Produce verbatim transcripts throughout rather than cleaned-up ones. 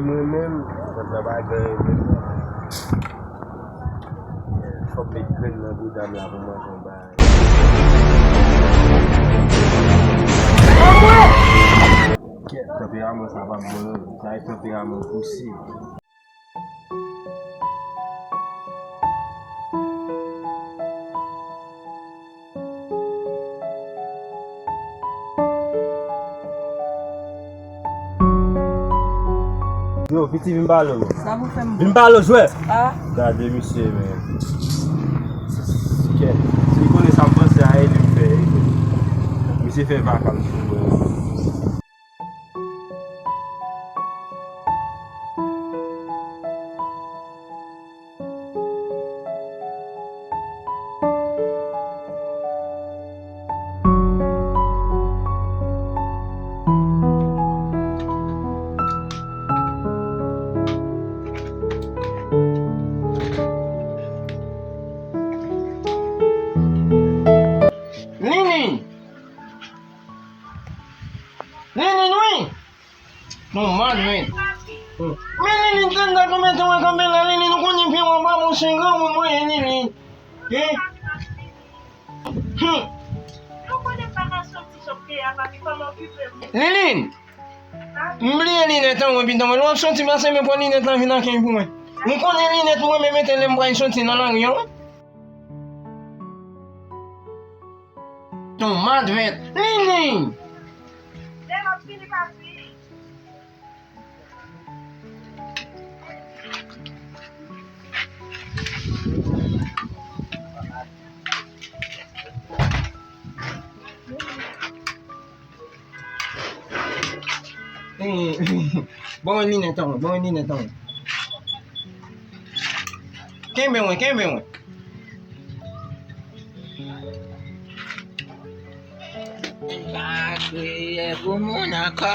Mwen menm, kòb nan pa gen anyen menm non. Fòk met grenn nan bouda m la pou manje yon bagay. Kèt, tanperaman sa p ap bon non. Sa e tanperaman pouse. Yo, piti, vin pale w. Sa pou fè m. Vin pale w, jwè. Ah. Gade misye, men. Kèt. Si li konnen sa m panse a, e li m fè. Misye fè vakans sou mwen. Nini! Nini, wi! Non, mad, men. Men Lili, tande konbyen tan mwen kanpe la, Lili, nou konnen pye mwen pa bon, se granmoun mwen ye, Lili. Hein? Hmm. Lili, m bliye linèt an mwen, pitan mwen. Lè w ap soti pase, men pran linèt lan vin ak li pou mwen. Ou konnen linèt mwen, men mete lè m pral soti nan lari an, wi. Ton madvèt. Lili! Lè m ap fini pa fini. Eh, ban mwen linèt an mwen, ban mwen linèt an mwen. Kenbe mwen, kenbe mwen. Moun pa kriye pou moun ankò.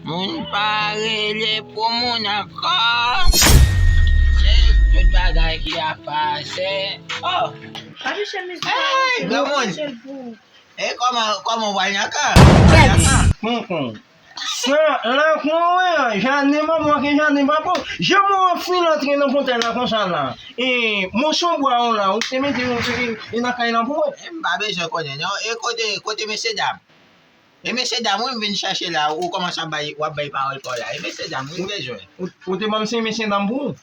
Moun pa rele pou moun ankò. Se tout bagay ki ap pase. Oh! Papi, chemiz ou pa Hey, rantre, granmoun. Chèl pou ou. E kòman, kòman w pral nan kan? Kèt! Tonton. Sa, lakou an wè, jaden manman ke jaden papa w. Jan mwen ap fin antre nan pòtay la konsa la. E, moso bwa w la, ou te mete yon, e, e nan kay la pou mwen. E m pa bezwen konnen, non. E kote, kote mesye dam? E mesye dam, wi, m vin chache la, ou kòmanse ap bay, w ap bay pawòl pa w la. E mesye dam, wi, m bezwen. Ou, ou te ban m se mesye dam pou ou?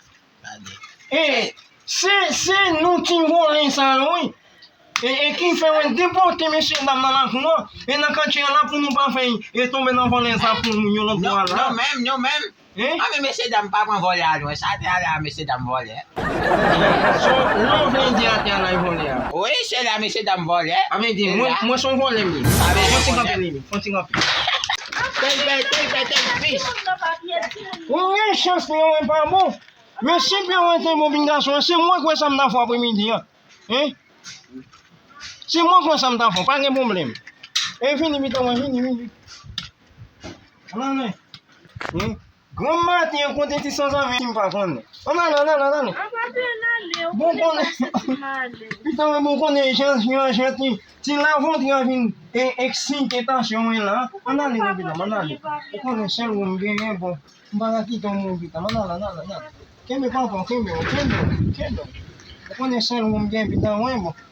Gade. E, se, se nou ki vòlè sa yo, wi. E, e ki fè mwen depòte mesye dam nan lakou an. E nan katye an la pou nou pa fè, e tonbe nan vòlè sa pou nou yon lòt fwa la. Non, non, menm, non, menm. Hein? A, men mesye dam pa pran vòlè a lwen. Sa te ale a mesye dam vòlè. So, lè w vle di atè a la e vòlè a. Wi, se la mesye dam vòlè. A vle di, mwen, mwen se yon vòlè m ye. Fon ti kanpe, Lili. Fon ti kanpe. Tèl bèl, tèl bèl, tèl fis. Ou gen chans, men mwen pa bon. Men si pye mwen te bon, pigason, se mwen k wè sa m ta fè apremidi an. Hein? Se mwen k wè sa m ta fè, pa gen pwoblèm. E vini, pitan mwen, vini, vini. Ann ale. Hein? Granm maten an, kote ti sanzave si m pa konnen. Ann ale, ann ale, ann ale. Bon konnen. Pitan mwen, bon konnen, jan, jan, jan, ti, ti lavontre an vin, e, eksite tansyon mwen la. Ann ale, non, pitan, ann ale. Ou konnen sèl ou m genyen, bon. M pa ka kite w mouri, pitan. Ann ale, ann ale, ann ale. Kenbe papa w, kenbe w, kenbe w, kenbe w. Ou konnen sèl ou m gen, pitan, wi, bon.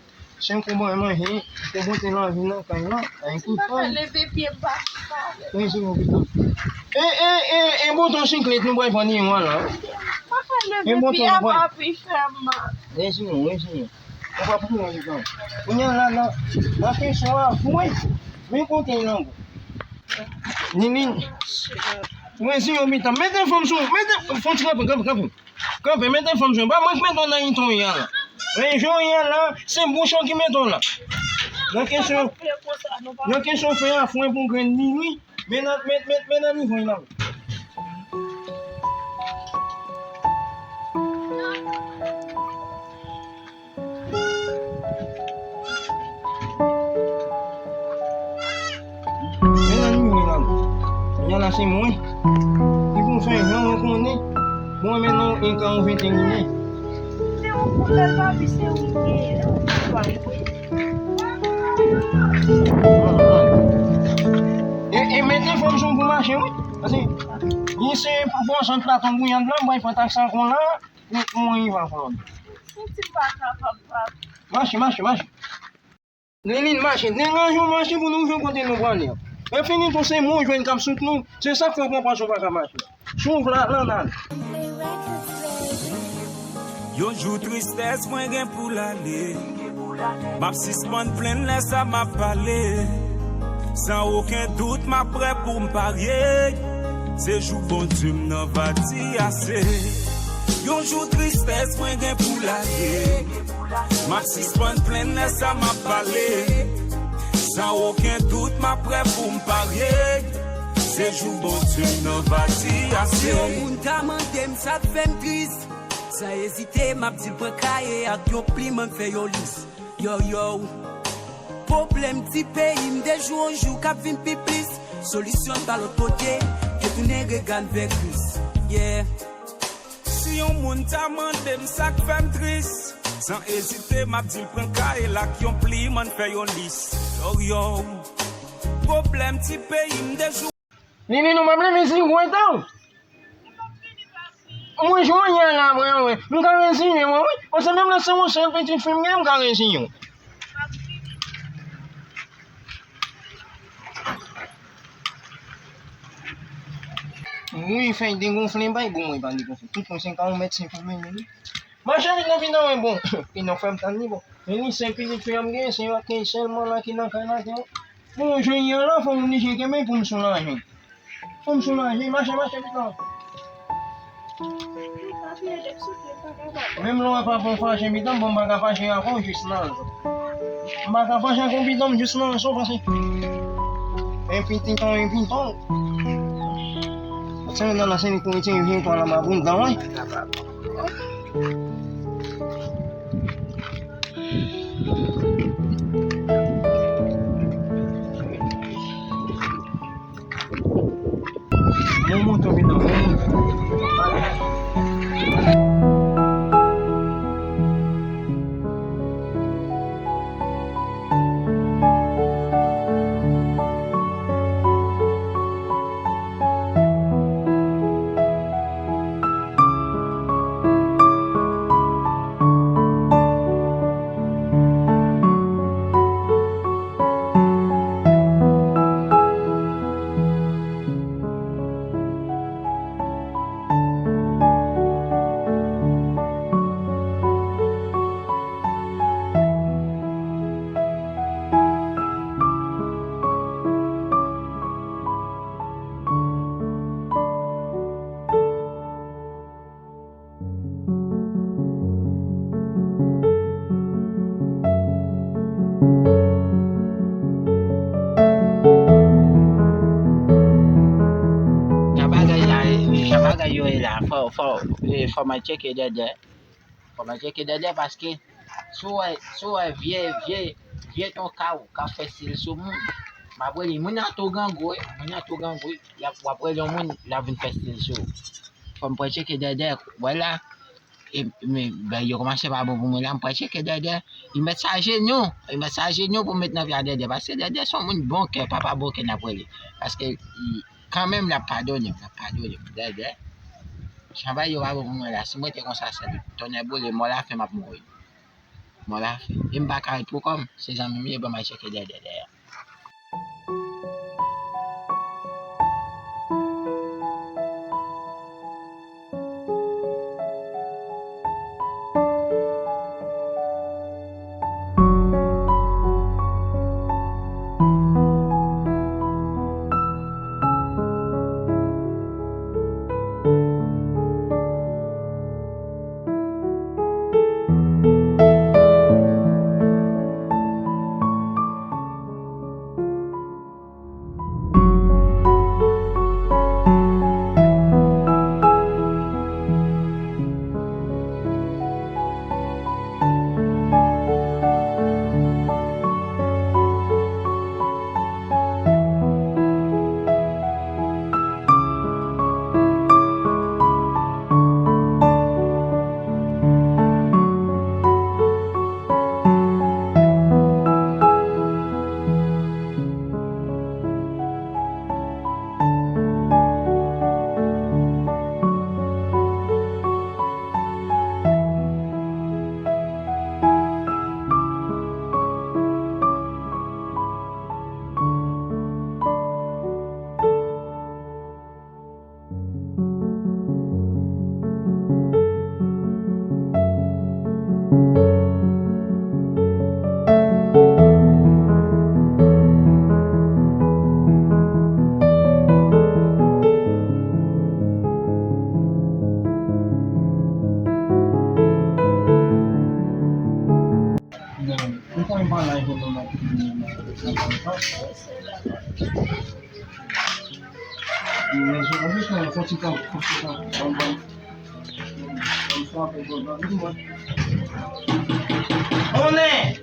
Sèl kou ban manje, pou pote lavi nan kay la. Ay, ki pa leve pye m pa. Wi, se bon, pitan. E, e, e, e, boton siklet nou pral pran nan men w la. Pa leve pye m pa pi fè m mal. Wi, se bon, wi, se bon. Ou pa pou mwen, pitan. Kounye a la, la, la kesyon a vwe. Men kote l ankò. Nini. Mwen si yon mitan. Mete fanm sou. Mete fanm ti kanpe, kanpe, kanpe. Kanpe, mete fanm sou. Pa mwen ki mete w nan iton yon la. Men jan w ye la, se bouch ou ki mete w la. Nan kesyon, nan kesyon fè a fwen pou grenn li, wi. Men nan, men, men, men nan nivo l la. Men nan nivo la. Yon la se mwen. Li pou fè jan mwen konnen. Mwen men non, e ka yon veterimen. Se yon koulè papi, se ou ki ye. E, e mete fanm sou pou mache, wi. Pase, Li se bon, sant la tonbe yonn la, mwen pran taksi ankò la, pou mwen rive ankò. Ou ti pa kapab, pa. Mache, mache, mache. Lilin, mache, deranje w mache pou nou jwenn kote nou prale. Lè fini tou se mwen w jwenn k ap soutni w. Se sa k fè w pran pòz ou pa ka mache. Si w vle al, ann al. Yon jou tristès mwen gen pou l ale. M ap sispann plenn lè sa m ap pale. San okenn dout m ap prè pou m parye. Se jou Bondye m nan va di ase. Yon jou tristès mwen gen pou l ale. M ap sispann plenn lè sa m ap pale. San okenn dout m ap prè pou m parye. Se jou Bondye m nan va di ase. Si yon moun ta mande m sa k fè m tris, san ezite m ap di l pran kaye ak yon plim ann fè yon lis. Yo, yo. Pwoblèm ti peyi m de jou an jou k ap vin pi plis. Solisyon pa lòt kote ke tounen rega n vè Kris. Yeah. Si yon moun ta mande m sa k fè m tris, san ezite m ap di l pran kaye l ak yon plim ann fè yon lis. Yo, yo. Pwoblèm ti peyi m de jou. Nini, nou pa vle vin si gwo etan. Mwen jwenn yè la, mwen, mwen. M ka reziyen mwen, wi. Paske menm lè se yon sèl pitit fi m gen, m ka reziyen. Wi, fèy degonfle, bay bon, mwen pa degonfle. Tout mwen se ka yon mèt senk pou mwen, wi. Mache vit nan pinon, mwen bon. Pinon fè m tann li, bon. Men li se pitit fi a m gen, se yo ki sèlman la ki nan kay la, se yo. Pou m jwenn yè la, fò m oblije kenbe pou m soulaje. Fò m soulaje, mache, mache pito. Menm lè w wè papa w fache pito m, bon, m pa ka fache ak ou jis nan zo. M pa ka fache ak ou pito m jis nan zo, paske. E pito, e pito. Se nan la, se li pou retire vye twa la, ba bounda, wi. Mwen monte w vin nan mwen. Jan bagay la ye, jan bagay yo ye la, fò, fò, eh, fò mwen tcheke dèdè. Fò mwen tcheke dèdè paske si w wè, si w wè vye, vye, vye tonka w k ap fè stil sou moun, m ap rele moun nan tou grangou, wi, moun nan tou grangou, wi, y ap, w ap rele yon moun, l ap vin fè stil sou ou. Fò m pral tcheke dèdè, wè la, e, men, ben, yo kòmanse pa bon pou mwen la, m pral tcheke dèdè. Li mèt sa jenou, li mèt sa jenou pou m met nan pye a dèdè, paske dèdè se yon moun bon kè, papa bon kè n ap rele. Paske, kanmenm, l ap padone m, l ap padone m, dèdè. Jan bagay yo pa bon pou mwen la, si m rete konsa, se tonnè boule, mò lafen m ap mouri. Mò lafen. E m pa ka ret pou kò m, se zanmi m ye, ban m al tcheke dèdè dèyè. Konnen!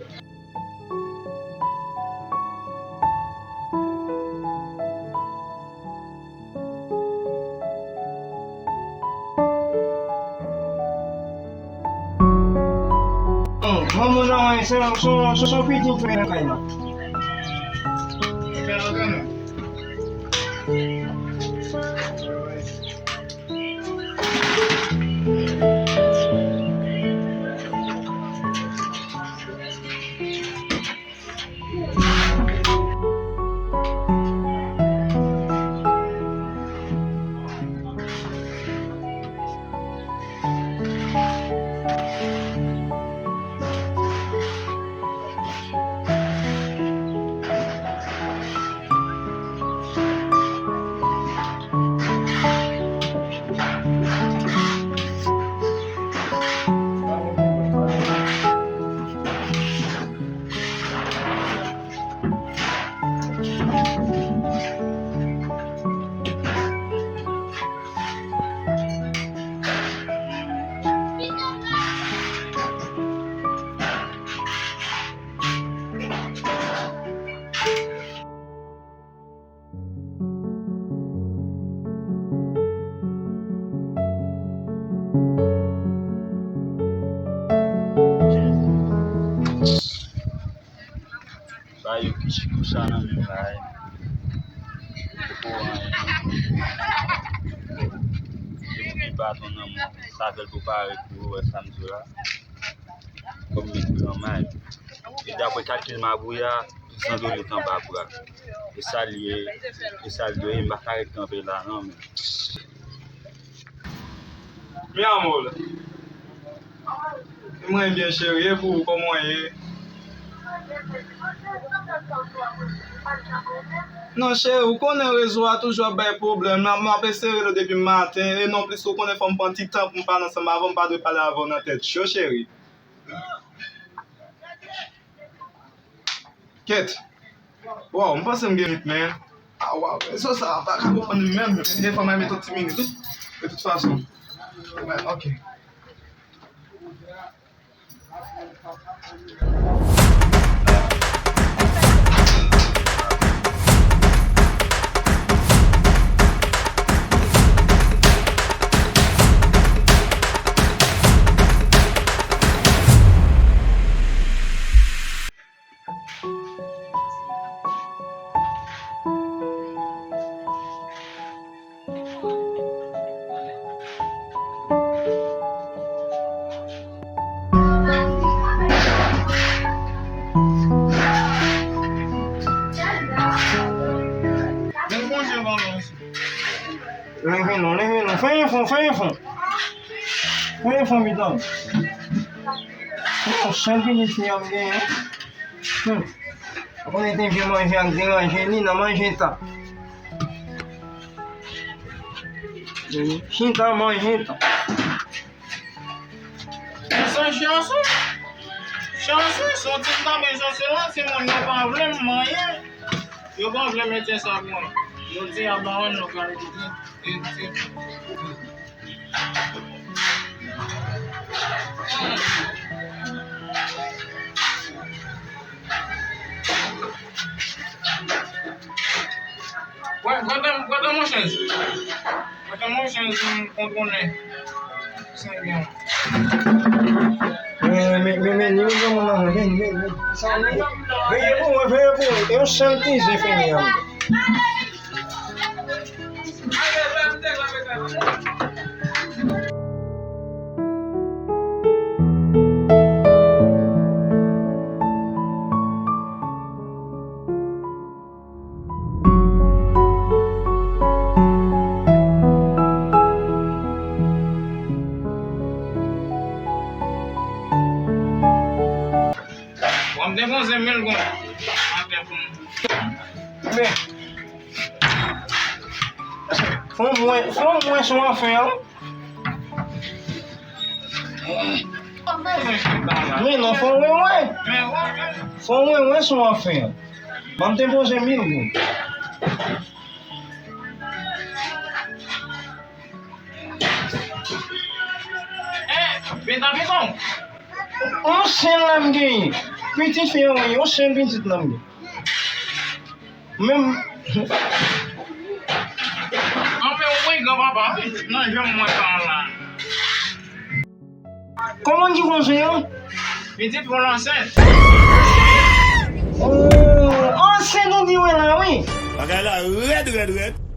Manman nan, se yon, se yon, se yon pitit fè nan kay la. Ba yo kichi kousa nan men bay. Poko anyen. Epi baton nan men. Sa fè l pou parèt pou wè sa m di la. Kòm li gran may. E daprè kalkil mabouya, tout zandolit anba bra. E sa l ye, e sa l dwe ye, m pa ka ret kanpe la non, men. Mi amor. Mwen byen cheri, e pou ou, kòman w ye? Non cheri, ou konnen rezo a toujou ap bay pwoblèm, m ap eseye rele w depi maten, e non plis ou konnen fò m pran ti tan pou m pale ansanm avè w, m pa dwe pale avè w nan tèt cho cheri. Kèt. Waw, m panse m gen minit, men. Ah, waw, rezo sa a pa ka konprann li menm. Men gen fò m al met yon ti minit, wi. De tout fason. Men, ok. Leve non, leve non. Fè efò, fè efò. Fè efò, mitan. Yon sèl pitit fi a m genyen. Hmm. Ou konnen te vye manje ak deranje li nan manje ta. Chita manje ta. Sa chanson. Chanson, se yon ti kanpe chanson la, timoun yo pa vle m manyen. Yo pa vle mete sa pou mwen. Yo di a ba nou kay di. Wè, kote, kote mon chèz? Kote mon chèz pou m kontwole? Senyen. Men, men, men, men, li yon granmoun nan, men, men, men, sa li. Veye pou mwen, veye pou mwen. E yon sèl ti zen fini an. Bon, m depoze mil goud atè pou m. Men, fò mwen, fò mwen sou anfen an. Men non, fò mwen, mwen. Fò mwen, mwen sou anfen an. M ap depoze mil goud. Eh, Bentan Piton. Yon sèl la m genyen. Pitit fi an, wi, yon sèl pitit la m genyen. Menm. Anfen, ou wi, granpapa, wi. Nan janm mwen pa la. Kòman ki konn se yo? Pitit pou l ansent. Oh, ansent ou di wè la, wi. Bagay la rèd, rèd, rèd.